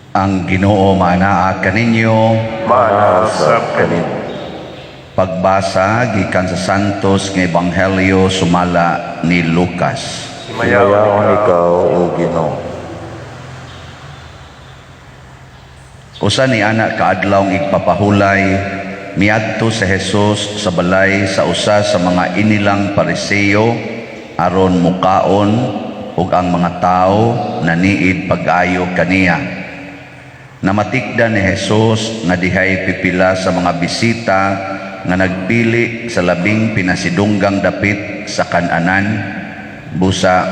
Ang Ginoo maanaa kaninyo. Maanaa sab kanimo. Pagbasa gikan sa Santos nga Ebanghelyo sumala ni Lucas. Himayaon Himayaon ikaw, O Ginoo. Usa ni ana kaadlawng igpapahulay, miadto si Jesus sa balay sa usa sa mga inilang Pariseo aron mukaon, ug ang mga tawo naniid pag-ayo kaniya. Namatikdan ni Jesus nga dihay pipila sa mga bisita nga nagpili sa labing pinasidunggang dapit sa kananan, busa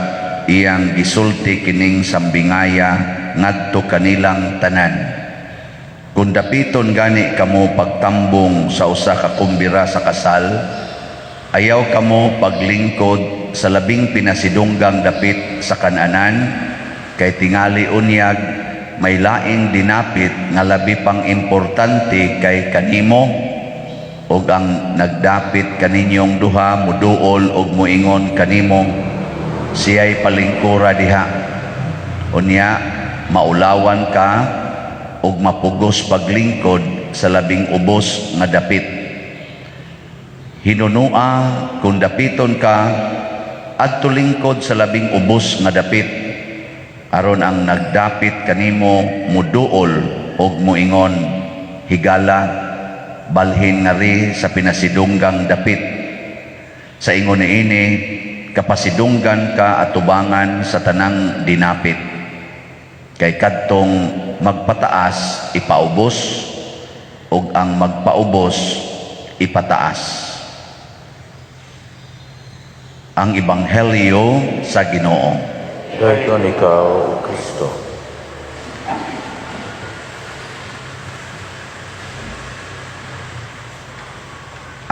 iyang gisulti kining sambingaya ngadto kanilang tanan. Kung dapiton gani kamo pagtambong sa usa ka kumbira sa kasal, ayaw kamo paglingkod sa labing pinasidunggang dapit sa kananan, kay tingali unyag may laing dinapit nga labi pang importante kay kanimo, ug ang nagdapit kaninyong duha muduol og muingon kanimo, siya'y palingkura diha. Unya maulawan ka ug mapugos paglingkod sa labing ubos nga dapit. Hinunua kung dapiton ka, adto lingkod sa labing ubos nga dapit, aron ang nagdapit kanimo muduol og muingon, higala, balhin ngari sa pinasidunggang dapit. Sa ingon niini, kapasidunggan ka atubangan sa tanang dinapit. Kay kadtong magpataas ipaubos, ug ang magpaubos ipataas. Ang Ebanghelyo sa Ginoo. Dayon ikaw, O Kristo.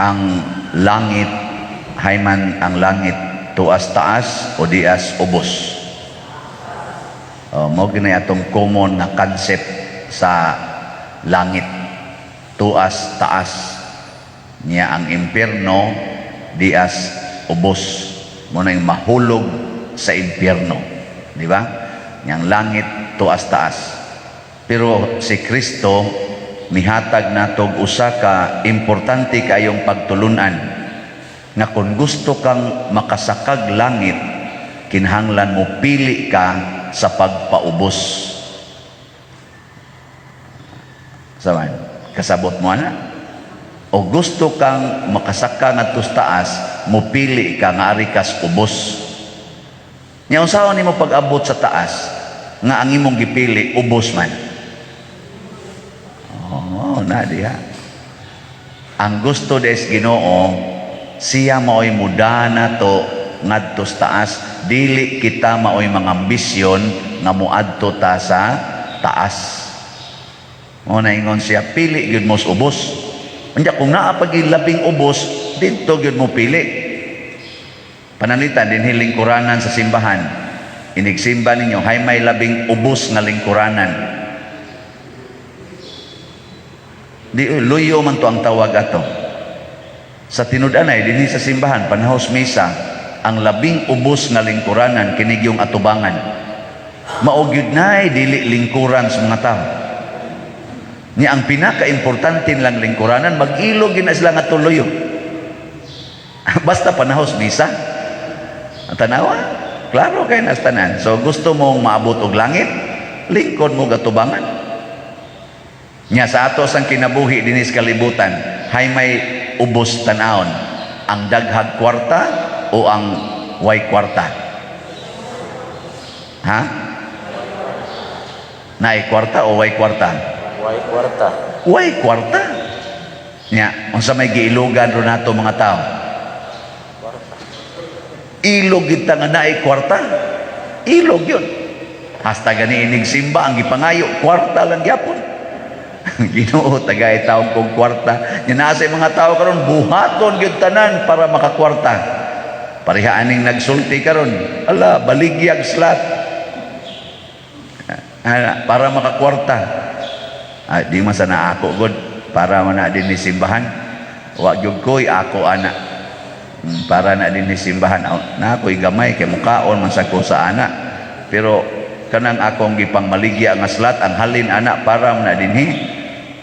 Ang langit, hayman ang langit tuas taas o dias ubos? Oh, mao gini atong common nga concept sa langit, tuas taas. Niya ang impierno dias ubos, mo na yung mahulog sa impierno, di ba? Niyang langit tuas taas. Pero si Kristo mihatag natog usa ka importante kayong pagtulunan nga kung gusto kang makasakag langit, kinahanglan mo pili ka sa pagpaubos. Saman, kasabot mo ana? O gusto kang makasaka ngadto sa taas, mopili ka nga ari kas ubos. Nya unsaon nimo pag-abot sa taas nga ang imong gipili ubos man? Oh, na diha. Ang gusto des Ginoo, siya maoy mudana to ngadto sa taas, dili kita maoy mga ambisyon nga moadto ta sa taas. Mo na ingon siya, pili gyud mo sa ubos. Unya kung naa pa gyud labing ubos, didto gyud mo pili. Pananglitan dinhi lingkuranan sa simbahan. Inigsimba ninyo, hay may labing ubos nga lingkuranan. Di luyo man to ang tawag ato. Sa tinud-anay dinhi sa simbahan panahos misa, ang labing ubos nga lingkuranan kini gyung atubangan. Mao gyud nay dili lingkuran sa mga tao. Ni ang pinaka-importante nilang lingkuranan, mag-ilog gyud na sila nga tuluyo. Basta panahos misa. Ang tanawa, klaro kay nas tanan. So gusto mong maabot og langit, lingkod mo gatubangan. Nya sa ato sang kinabuhi dinhi sa kalibutan, hay may ubos tan-awon, ang daghag kwarta o ang way kwarta? Ha? Naay kwarta o way kwarta? Way kwarta. Way kwarta. Nya, unsa may giilugan ron nato mga tao? Ilog gyud ta nga naay kwarta. Ilog yun. Hasta gani inig simba ang gipangayo, kwarta lang gyapon. Ginoo, tagay taong kong kwarta. Nya naa sa mga tao karon buhaton gyud tanan para makakwarta. Pareha aning nagsulti karon, ala baligyag slot. Ana, para makakwarta. Ah, di man sana ako god para man na din ni simbahan. Wa gyud koy ako ana. Para na din ni simbahan. Aw, na ako'y gamay kay mukaon man sa ko sa ana. Pero Kanang akong gipangmaligya nga slot, ang halin ana para man na dinhi.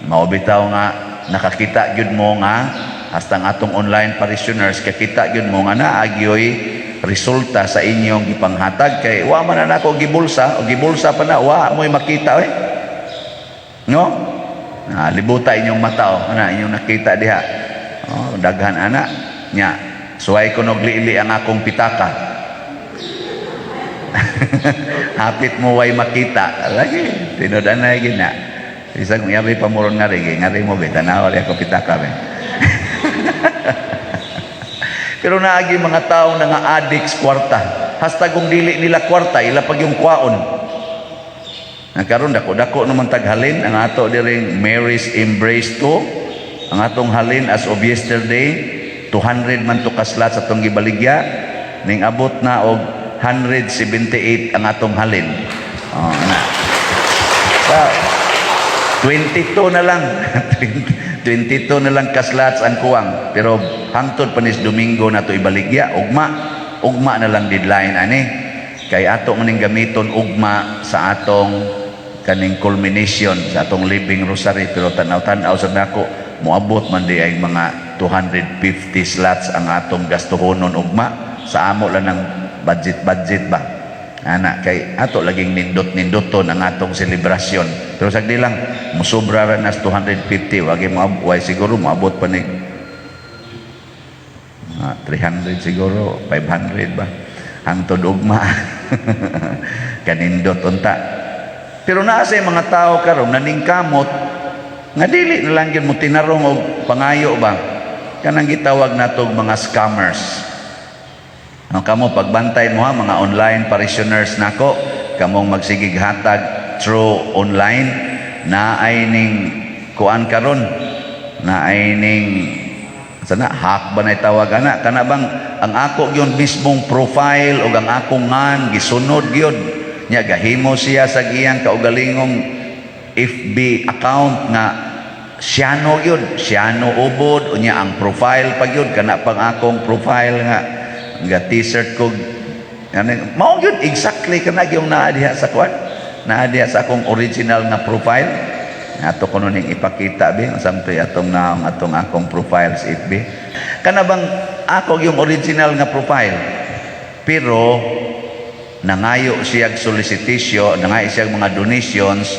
Mao bitaw nga nakakita gyud mo nga hasta ang atong online parishioners, kakita gyud mo nga naa gyoy resulta sa inyong gipanghatag, kay wa man na nako gibulsa o gibulsa pa na, wa mo'y makita eh. No? Na libuta inyong mata oh, ana inyong nakita diha. Oh, daghan ana. Nya, suway ko nog liili ang akong pitaka. Hapit mo way makita. Lagi, tinud anay gina. Isang yari pa mo ron nga rin, ngari mo be, tanaw ako pitaka be. Pero naagi mga tao na nga addicts kwarta. Hasta kung dili nila kwarta, ila pag yung kwaon. Nagkaroon dako-dako naman taghalin ang ato diring Mary's Embrace 2. Ang atong halin as of yesterday, 200 man to ka slot sa atong gibaligya. Ning abot na og 178 ang atong halin. Oh, na. Sa 22 na lang. 22 na lang ka-slots ang kuwang. Pero hangtod pa nis Domingo na to ibaligya, ugma. Ugma na lang deadline ani. Kay ato maning gamiton ugma sa atong kaning culmination sa atong Living Rosary, pero tanaw-tanaw sa nako, moabot man di ay mga 250 slots ang atong gastuhonon ugma sa amo lang ng budget budget ba ana, kay ato laging nindot-nindoton ang atong selebrasyon. Pero sagdi lang, musobra ra nas 250, wagi mo way siguro moabot pa ni mga 300 siguro, 500 ba, hangtod ugma. Kanindot unta. Pero naa say mga tao karon naningkamot nga dili na lang gyud mo tinarong og pangayo ba, kanang gitawag natog mga scammers. Ang kamo pagbantay mo ha, mga online parishioners nako, kamong magsigig hatag through online, na ay ning kuan karon, na ay ning sana hack ba na itawag ana, kana bang ang ako gyud mismong profile o ang akong ngan gisunod gyud niya, gahimo siya sa iyang kaugalingong FB account nga Siano gyud, Siano Ubod, unya ang profile pa gyud kana pang akong profile nga nga T-shirt ko. Ano, mao gyud exactly kana gyud naa diha sa kuan, naa diha sa akong original nga profile. Ato kuno ning ipakita bi samtoy atong naong atong akong profile sa FB. Kana bang ako yung original nga profile, pero nangayo siya solicitation, nangayo siya mga donations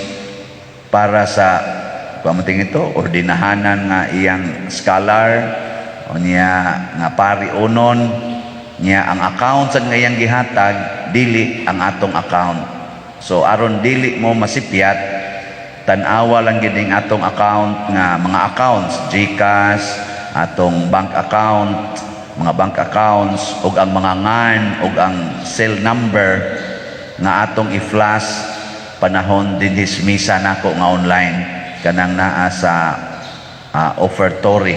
para sa pamating ito, ordinahanan nga iyang scholar o niya nga pari unon niya. Ang account sa nga iyang gihatag, dili ang atong account. So aron dili mo masipyat, tan-awa lang gid ning atong account nga mga accounts, GCash, atong bank account, mga bank accounts ug ang mga ngan ug ang cell number nga atong i-flash panahon dinhis misa nako nga online, kanang naa sa offertory.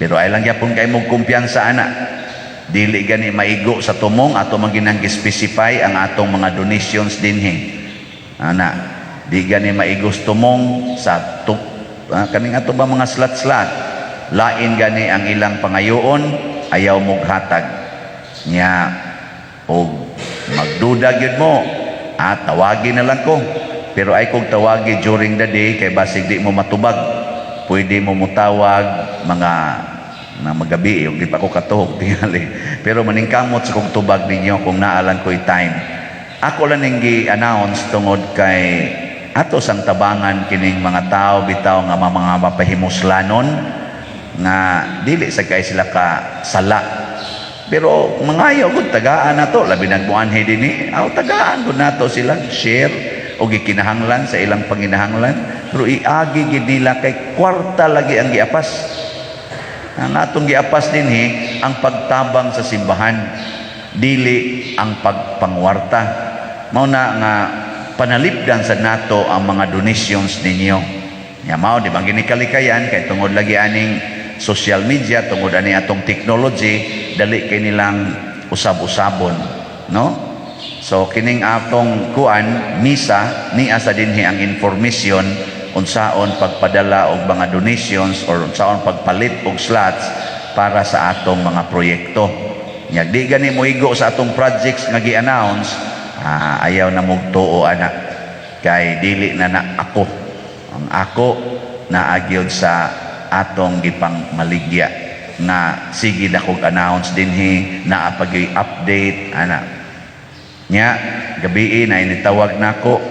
Pero ay lang gyapon kay mo kumpiyansa ana, dili gani maigo sa tumong. Ato man ginang gi-specify ang atong mga donations dinhi ana, di gani maigo sa tumong sa kaning ato ba mga slot-slot. Lain gani ang ilang pangayoon, ayaw moghatag nya og magduda gyud mo, tawagi na lang ko. Pero ay kog tawagi during the day kay basig di mo matubag. Pwede mo mutawag mga na magabi ug di pa ko katuhog tingali, pero maningkamot sa kog tubag ninyo kung naalan ko'y time. Ako lang ning gi-announce tungod kay ato sang tabangan kining mga tao bitaw nga mga mapahimuslanon nga dili sa kay sila ka sala, pero mangayo gud, tagaan nato, labi nagmuanhi dinhi aw, tagaan gud nato sila share o gikinahanglan sa ilang panginahanglan. Pero iagi gid nila kay kwarta lagi ang giapas. Ang atong giapas dinhi ang pagtabang sa simbahan, dili ang pagpangwarta. Mao na nga panalipdan sa nato ang mga donations ninyo. Ya mao di ba ginikalikayan kay tungod lagi aning social media, tungod ani atong technology, dali kay nilang usab-usabon, no? So kining atong kuan misa niya sa dinhi ang information unsaon pagpadala og mga donations or unsaon pagpalit og slots para sa atong mga proyekto. Nya di gani moigo sa atong projects nga gi-announce. Ah, ayaw na mugtuo ana kay dili na na ako. Ang ako naa gyud sa atong gipang maligya nga sige na kog announce dinhi, naa pa gyuy update ana. Nya gabii na initawag nako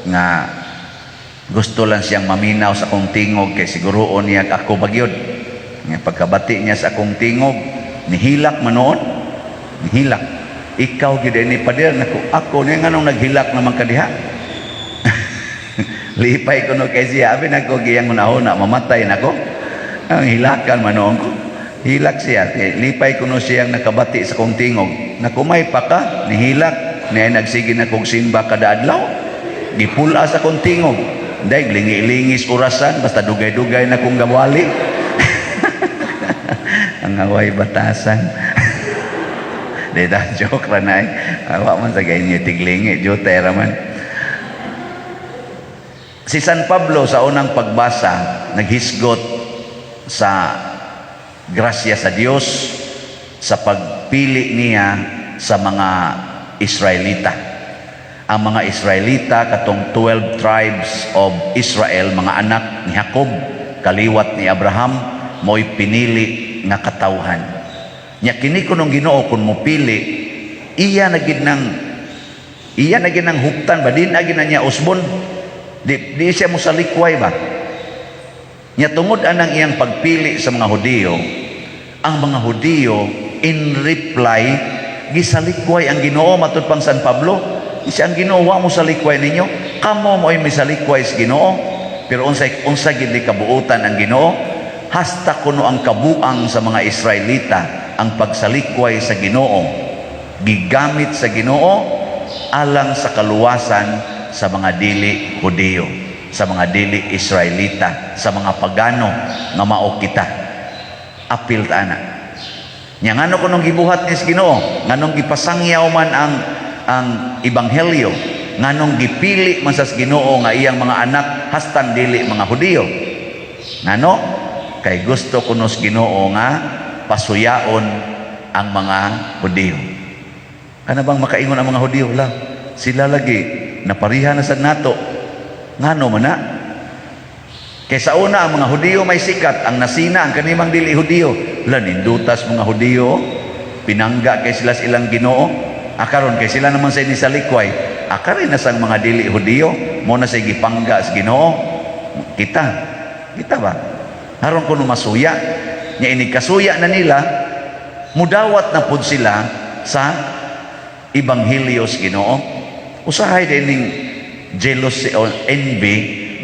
nga gusto lang siyang maminaw sa akong tingog kay siguroon niya ako bagyod. Nga pagkabati niya sa akong tingog, nihilak man noon, nihilak. "Ikaw gid ni, pader." Nako, ako niya. "Nganong naghilak naman ka diha?" Lipay ko no kay siya. Abi nako giyang hunahuna, mamatay nako. Ang hilakan man noon ko. Hilak siya. Kay lipay ko no siyang nakabati sa kong tingog. Nakumay pa ka, nihilak. Niya nagsige na kog simba kada adlaw. Gipula sa kong tingog. Dahil lingi-lingis orasan, basta dugay-dugay na kong gawali. Ang away batasan. Di ta, joke ra na eh. Awa man sa ganyan tiglingi, jote raman. Si San Pablo sa unang pagbasa, naghisgot sa grasya sa Dios sa pagpili niya sa mga Israelita. Ang mga Israelita, katong 12 tribes of Israel, mga anak ni Jacob, kaliwat ni Abraham, mo'y pinili nga katawhan. Nya kini kunong Ginoo kun mopili, iya na gid nang huptan ba, di na gid na niya usbon. Di siya mosalikway ba. Nya tungod anang iyang pagpili sa mga Hudiyo, ang mga Hudiyo in reply gisalikway ang Ginoo. Matud pang San Pablo, siya ang Ginoo wa mo salikway ninyo, kamo mo'y misalikway sa Ginoo. Pero unsay unsa gid ni kabuutan ang Ginoo, hasta kuno ang kabuang sa mga Israelita, ang pagsalikway sa Ginoo gigamit sa Ginoo alang sa kaluwasan sa mga dili Hudiyo, sa mga dili Israelita, sa mga pagano nga mao kita. Apil ta ana. Nya ngano kunong gibuhat ni sa Ginoo, nganong gipasangyaw man ang ebanghelyo, nganong gipili man sa Ginoo nga iyang mga anak hastang dili mga Hudiyo? Ngano? Kay gusto kuno sa Ginoo nga pasuyaon ang mga Hudiyo. Kana bang makaingon ang mga Hudiyo la, sila lagi napariha na sad nato. Ngano man na? Kay sa una, ang mga Hudiyo may sikat, ang nasina ang kanimang dili Hudiyo. La, nindutas mga Hudiyo, pinangga kay sila sa ilang Ginoo. Akaron kay sila naman sa salikway. Akari na sang mga dili Hudiyo, mo na say gipangga sa Ginoo. Kita, kita ba? Aron kuno masuya. Nya inig kasuya na nila, mudawat na pud sila sa ebanghelyo sa Ginoo. Usahay din ning jealousy o envy,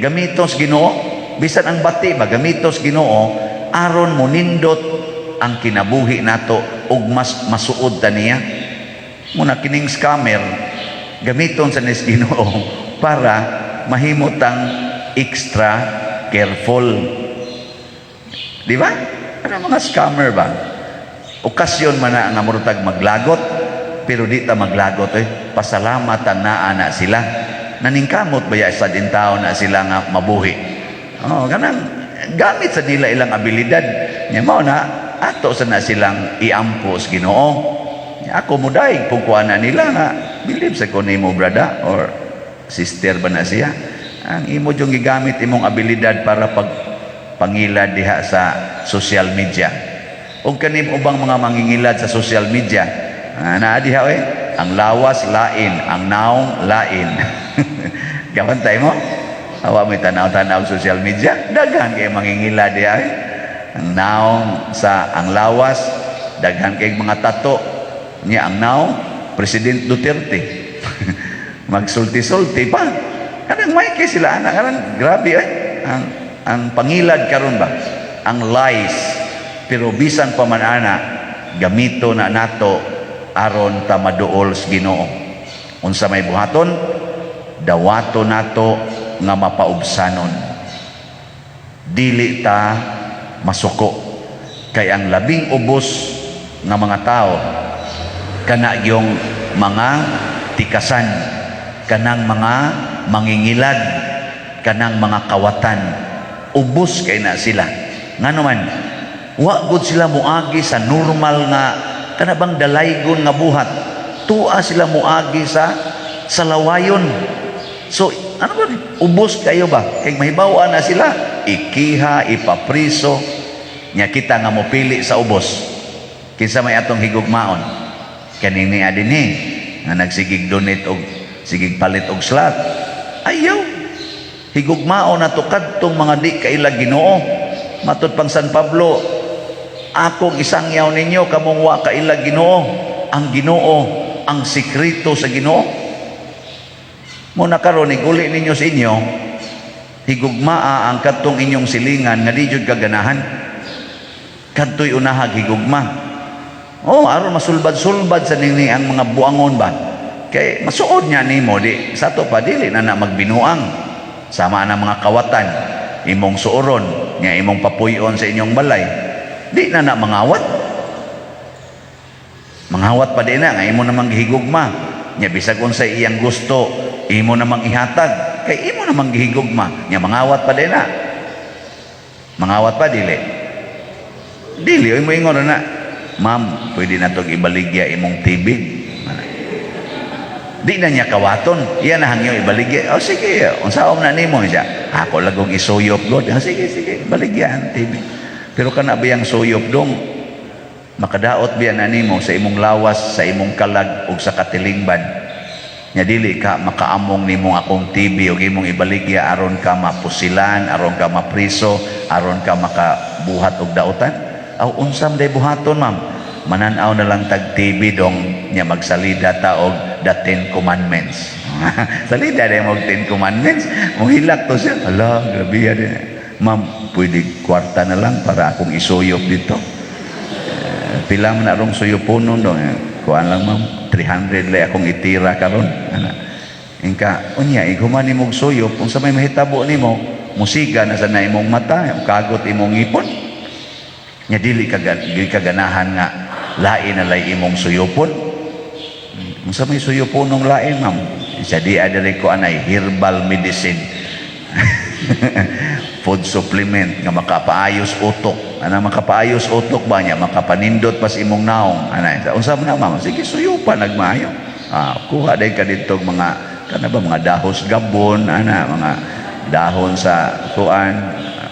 gamitos Ginoo. Bisan ang bati ba, gamitos Ginoo aron monindot ang kinabuhi nato ug mas masuod ta niya. Muna kining scammer, gamiton sa nis Ginoo para mahimo tang extra careful. Di ba? Ano mga scammer ba? Okasyon man na nga murutag maglagot, pero di ta maglagot eh. Pasalamat ang naa na sila. Naningkamot ba ya sa din tao na sila nga mabuhi? Oh, kanang gamit sa nila ilang abilidad. Nya mao na ato sa na silang iampo sa Ginoo. Ako mudaig pug kuha na nila nga believe sa ko nimo, brother or sister ba na siya. Ang imo yung gigamit imong abilidad para pag pangilad diha sa social media. Ug kanim ubang mga mangingilad sa social media, ah, naa diha eh, ang lawas lain, ang naong lain. Gabantay mo? Awa mo tanaw-tanaw social media, daghan kay mangingilad diha eh. Ang naong sa ang lawas, daghan kay mga tato. Nya ang naong, President Duterte. Magsulti-sulti pa. Kanang may kay sila ana, kanang grabe eh. Ang pangilad karon ba? Ang lies. Pero bisan pa man ana, gamito na nato aron ta maduol sa Ginoo. Unsa may buhaton? Dawato nato nga mapaubsanon. Dili ta masuko. Kay ang labing ubos nga mga tao kana yung mga tikasan, kanang mga mangingilad, kanang mga kawatan. Ubos kay na sila. Ngano man, wa gud sila muagi sa normal nga kana bang dalaygon nga buhat. Tua sila muagi sa sa lawayon. So, ano ba? Ubos kayo ba? Kay mahibaw na sila, ikiha, ipapriso, nya kita nga mopili sa ubos. Kinsa may atong higugmaon? Kaning ni adini nga nagsigig donate og sigig palit og slot. Ayaw. Higugmaon nato kadtong mga di kaila Ginoo. Matud pang San Pablo, akong isangyaw ninyo kamong wa kaila Ginoo. Ang Ginoo ang sekreto sa Ginoo. Muna karon, iguli ninyo sa inyo, higugmaa ang kadtong inyong silingan nga di jud kaganahan. Kadto'y unahag higugma. Oh, aron masulbad-sulbad sa nini ang mga buangon ba. Kay masuod niya nimo di sa to pa, dili na na magbinuang. Sama na mga kawatan imong suuron nya imong papuy-on sa inyong balay. Di na na mangawat. Mangawat pa di na nga imo namang gihigugma. Nya bisag unsay iyang gusto, imo namang ihatag kay imo namang gihigugma. Nya mangawat pa di na. Mangawat pa dili. Dili oy mo ingon na, "Ma'am, pwede na tog ibaligya imong TV." Di na niya kawaton. Iya na hangyo ibaligya. "Oh, sige, unsaon na nimo?" Siya. "Ako lagong isuyop god." "Oh, sige, sige, baligya ang TV." Pero kana ba yang suyop dong makadaot biya na nimo sa imong lawas, sa imong kalag ug sa katilingban? Nya dili ka makaamong nimo akong TV ug imong ibaligya aron ka mapusilan, aron ka mapriso, aron ka makabuhat og dautan. "Aw, unsam day buhaton, ma'am?" "Mananaw na lang tag TV dong, nya magsalida ta og the Ten Commandments." Salida day mo og Ten Commandments. Mohilak to siya. "Ala, grabe yan. Ma'am, pwede kwarta na lang para akong isuyop dito. Eh, pila man na rong suyuponon dong?" "Eh, kuan lang, ma'am, 300 lay akong itira karon." Ana. Ingka, "Unya, ighuman nimo og suyop, unsa may mahitabo nimo? Musiga na sa na imong mata, kagot imong ngipon. Nya dili ka ganahan nga lain na lay imong suyupon." "Unsa may suyuponong lain, ma'am?" "Sa di adiri ko anay herbal medicine. Food supplement nga makapaayos utok. Ana, makapaayos utok ba niya, makapanindot pas imong naong." Ana, "Unsa man na, ma'am?" "Sige, suyupan nagmaayo. Ah, kuha day ka dito mga kana ba, mga dahos gabon ana, mga dahon sa kuan,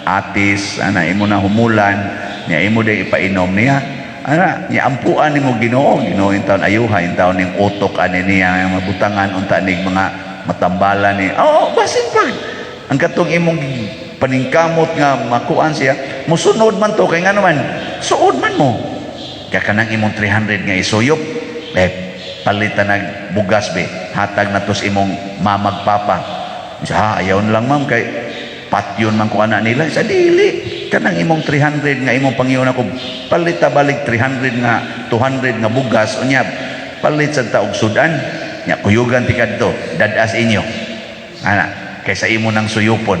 atis ana, imo na humulan niya, imo day ipainom niya ana, niya ampuan nimo Ginoo. Ginoo intawn ayuha intawn ning utok ani niya, mabutangan unta nig mga matambala ni." Oh, basin pa ang katong imong paningkamot nga makuan siya, musunod man to, kay ngano man suod man mo. Kaya kanang imong 300 nga isuyop, eh, palitan nag bugas be, hatag na tos imong mamag papa." Siya, "Ha, ayaw na lang, ma'am, kay patyon man ko anak nila." Sa dili, kanang imong 300 nga imong pangyon ako, palita balik 300 nga 200 nga bugas, unya palit sa taog sudan, nya kuyugan ti kadto, dadas inyo. Ana, kaysa imo nang suyupon.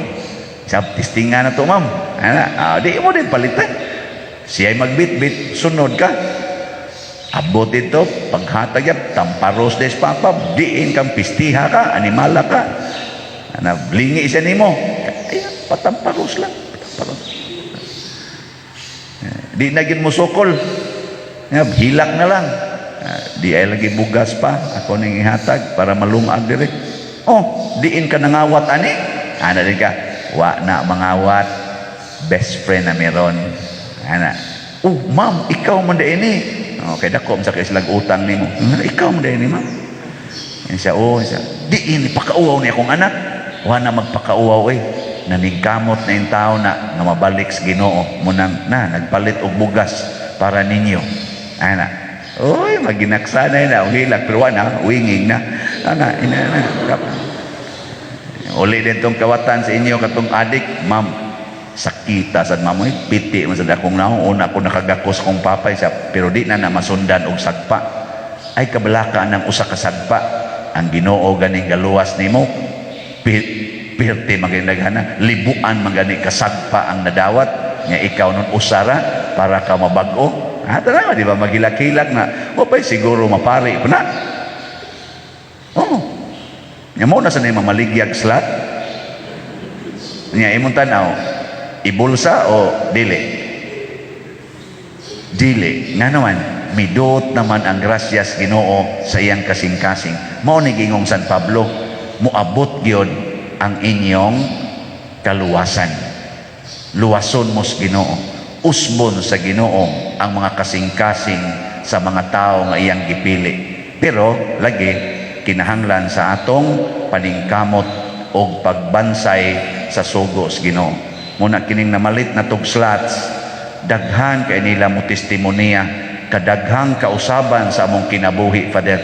Sa testinga na to, ma'am. Ana, ah, di mo din palitan. Siya ay magbitbit, sunod ka. Abot ito, paghatag yan, tamparos des papa, diin kang pistiha ka, animala ka. Ana, blingi siya nimo. Ay, patamparos lang. Patamparos. Eh, di na gid mo sukol. Ya, hilak na lang. Ah, di ay lagi bugas pa. Ako ning ihatag para malungag dire. Oh, diin ka nangawat ani. Ana din ka. Wa na mangawat. Best friend na meron. Ana. "Oh, ma'am, ikaw man di ini." Okay, dako man sa kay slag utang nimo. "Ikaw man di ini, ma'am." Yan siya, oh, siya. "Diin, ipakauwaw ni akong anak." "Wa na magpakauwaw eh. Naningkamot na yung tao na nga mabalik sa Ginoo. Munang na, nagpalit og bugas para ninyo." Ana. Oy, maginaksanay na, hilak, pero wa na, winging na. Ana, ina na. Uli din tong kawatan sa inyo katong adik, "Ma'am, sakita sad, ma'am, eh, piti man sad akong naong, una ko nakagakos kong papay sa, pero di na na masundan og sagpa." Ay, kabalaka ng usa ka sagpa. Ang Ginoo ganing galuwas nimo, pirti maginaghana, libuan man gani kasagpa ang nadawat nya, ikaw nun usara para ka mabag-o. Ha, tara, di ba magilak-hilak na, o pa'y siguro mapari pa na. Oh. Nya mo na sa nimo maligyag slot. Nya imong tanaw, ibulsa o dili? Dili. Nga naman, Midot naman ang grasyas Ginoo sa iyang kasing-kasing. Mao ni giingong San Pablo, moabot gyud ang inyong kaluwasan. Luwason mo sa Ginoo. Usbon sa Ginoo ang mga kasing-kasing sa mga tao nga iyang gipili. Pero lagi kinahanglan sa atong paningkamot og pagbansay sa sugo sa Ginoo. Muna kining namalit na tog slots, daghan kay nila mo testimonya, kadaghang kausaban sa among kinabuhi, Father.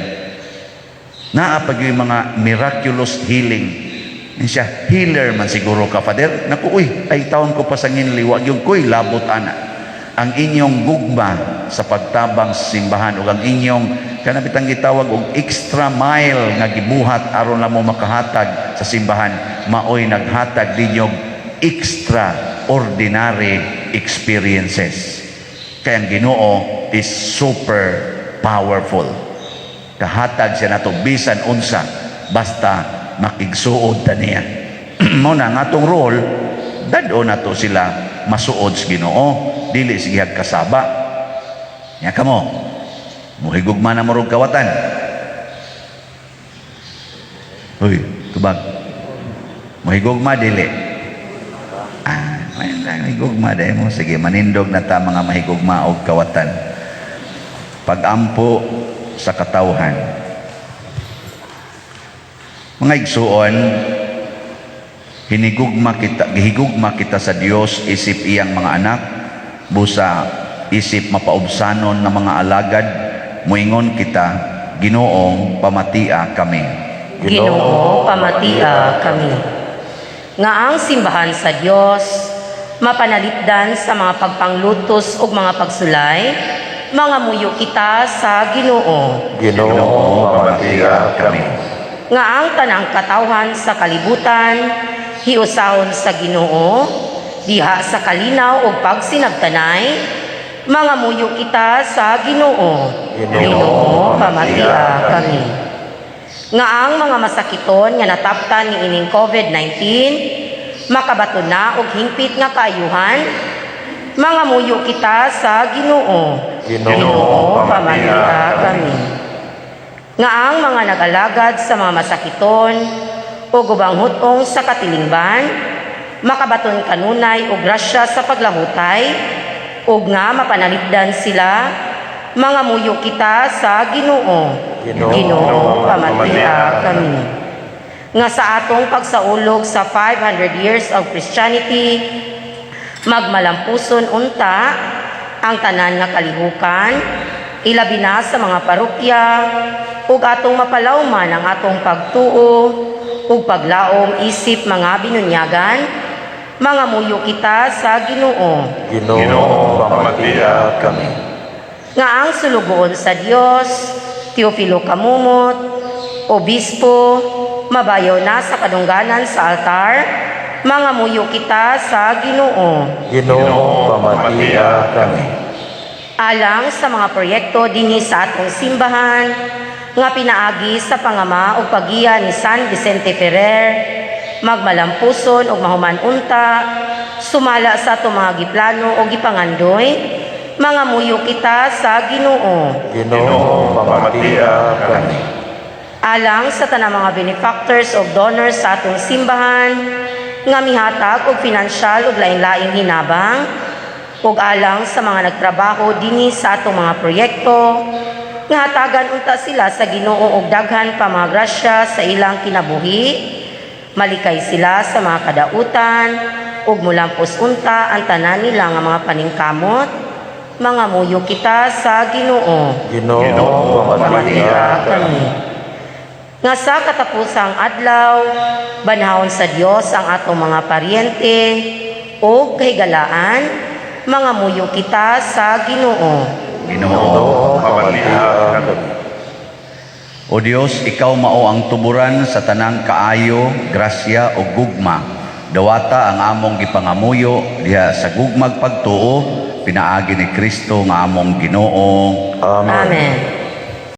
Naa pa gyud mga miraculous healing. Ni siya, "Healer man siguro ka, Father." Naku, uy, ay taon ko pa sa nginli, wa gyud ko'y labot ana. Ang inyong gugma sa pagtabang sa simbahan ug ang inyong kana bitang gitawag og extra mile nga gibuhat aron lang mo makahatag sa simbahan, maoy naghatag ninyong extraordinary experiences. Kaya ang Ginoo is super powerful. Kahatag siya nato bisan unsa basta makigsuod ta niya. Mao na ang atong role, dad-on nato sila masuod sa Ginoo, dili sige kasaba. Nya kamo, muhigugma na mo rog kawatan. Uy, tubag. Muhigugma dili? Ah, may mahigugma dahil mo. Sige, manindog na ta, mga mahigugma og kawatan. Pagampo sa katawhan. Mga igsuon, hinigugma kita, gihigugma kita sa Dios isip iyang mga anak, busa isip mapaubsanon nga mga alagad, muingon kita, "Ginoo, pamatia kami." Ginoo, pamatia kami. Nga ang simbahan sa Dios mapanalipdan sa mga pagpanglutos ug mga pagsulay, mangamuyo kita sa Ginoo. Ginoo, pamatia kami. Nga ang tanang katawhan sa kalibutan hiusahon sa Ginoo diha sa kalinaw ug pagsinabtanay, mangamuyo kita sa Ginoo. Ginoo, pamatia kami. Nga ang mga masakiton nga nataptan niining COVID-19 makabaton na og hingpit nga kaayuhan, mangamuyo kita sa Ginoo. Ginoo, pamatia kami. Nga ang mga nag-alagad sa mga masakiton o ubang hut-ong sa katilingban makabaton kanunay og grasya sa paglahutay ug nga mapanalipdan sila, mangamuyo kita sa Ginoo. Ginoo, pamatia kami. Nga sa atong pagsaulog sa 500 years of Christianity, magmalampuson unta ang tanan nga kalihukan, ilabi na sa mga parokya, ug atong mapalawman ang atong pagtuo ug paglaom isip mga binunyagan, mangamuyo kita sa Ginoo. Ginoo, pamatia kami. Nga ang sulugoon sa Dios, Teofilo Camomot, Obispo, mabayaw na sa kadungganan sa altar, mangamuyo kita sa Ginoo. Ginoo, pamatia kami. Alang sa mga proyekto dinhi sa atong simbahan nga pinaagi sa pangama ug paggiya ni San Vicente Ferrer, magmalampuson ug mahuman unta sumala sa atong mga giplano o gipangandoy, mangamuyo kita sa Ginoo. Ginoo, pamatia kami. Alang sa tanang mga benefactors o donors sa atong simbahan nga mihatag og pinansyal ug lain-laing hinabang ug alang sa mga nagtrabaho dinhi sa atong mga proyekto, nga hatagan unta sila sa Ginoo og daghan pa mga grasya sa ilang kinabuhi, malikay sila sa mga kadautan ug mulampos unta ang tanan nila nga mga paningkamot, mangamuyo kita sa Ginoo. Ginoo, pamatia kami. Nga sa katapusang adlaw, banhawon sa Dios ang atong mga paryente o kahigalaan, mangamuyo kita sa Ginoo. Ginoo, pamatia kami. O Dios, ikaw mao ang tuburan sa tanang kaayo, grasya o gugma. Dawata ang among gipangamuyo diha sa gugmag pagtuo pinaagi ni Kristo nga among Ginoo. Amen. Amen.